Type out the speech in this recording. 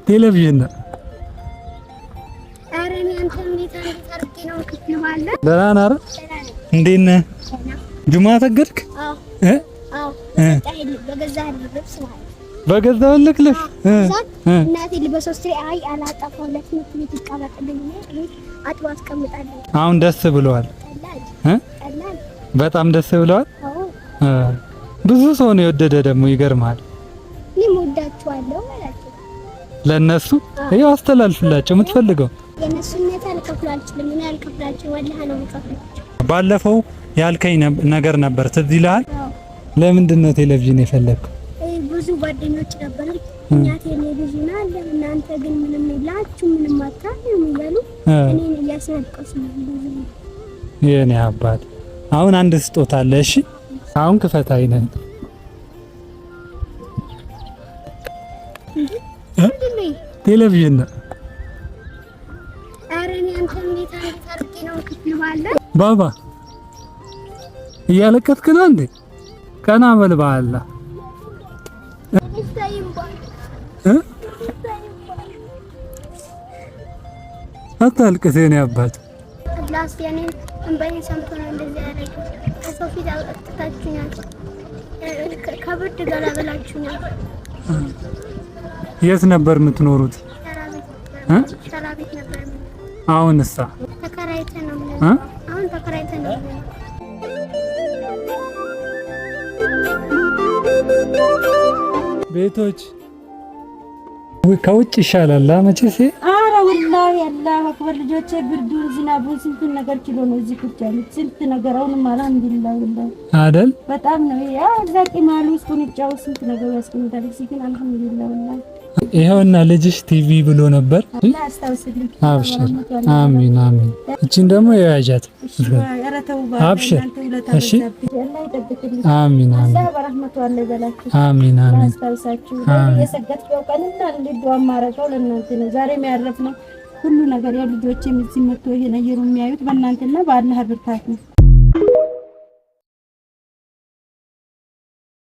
ቴሌቪዥን ነው። ደህና ነህ አይደል? እንዴት ነህ? ጁማ ሰገድክ? በገዛሁልህ ልብስ እናቴ ልበሰው አይ አላጠፋው ለትምህርት ቤት ይቀመጥልኝ አጥባ አስቀምጣለሁ። አሁን ደስ ብለዋል። በጣም ደስ ብለዋል። ብዙ ሰው ነው የወደደ ደግሞ ይገርማል። እኔም ወዳችኋለሁ አላቸው ለነሱ ይኸው አስተላልፍላቸው የምትፈልገው የነሱን ሁኔታ ልከፍል አልችልም። እኔ አልከፍላቸው ወላሂ ነው የምከፍላቸው። ባለፈው ያልከኝ ነገር ነበር ትዝ ይልሃል? ለምንድን ነው ቴሌቪዥን የፈለግከው? ብዙ ጓደኞች ነበሩ። እኛ ቴሌቪዥን አለ እናንተ ግን ምንም የላችሁ ምንም አታዩም እያሉ እኔን እያስለቀሱ ብዙ። የኔ አባት አሁን አንድ ስጦታ አለ። እሺ አሁን ክፈት አይነን ቴሌቪዥን ነው። ባባ እያለቀስክ ነው እንዴ? ቀና በል በአላህ። አታልቅስ የኔ አባት። የት ነበር የምትኖሩት? አሁን እሳ ቤቶች ከውጭ ይሻላል መቼስ። ኧረ ወላሂ አላሁ አክበር። ልጆቼ ብርዱን ዝናቡን ስንቱን ነገር ችሎ ነው እዚህ ቁጭ ያሉት። ስንት ነገር አሁንም አልሐምዱሊላህ ወላሂ አይደል በጣም ነው ያ እዛ ቅማሉ ውስጥ ቁንጫው ስንት ነገር ያስቀምጣል። እዚህ ግን አልሐምዱሊላህ ወላሂ። ይኸውና ልጅሽ ቲቪ ብሎ ነበር። አብሽር። አሚን አሚን። እቺን ደግሞ የያዣት አብሽር። እሺ አሚን አሚን አሚን አሚን። ሁሉ ነገር ያው ልጆቼም እዚህ መጥቶ ይሄን አየሩ የሚያዩት በእናንተና በአላህ ብርታት ነው።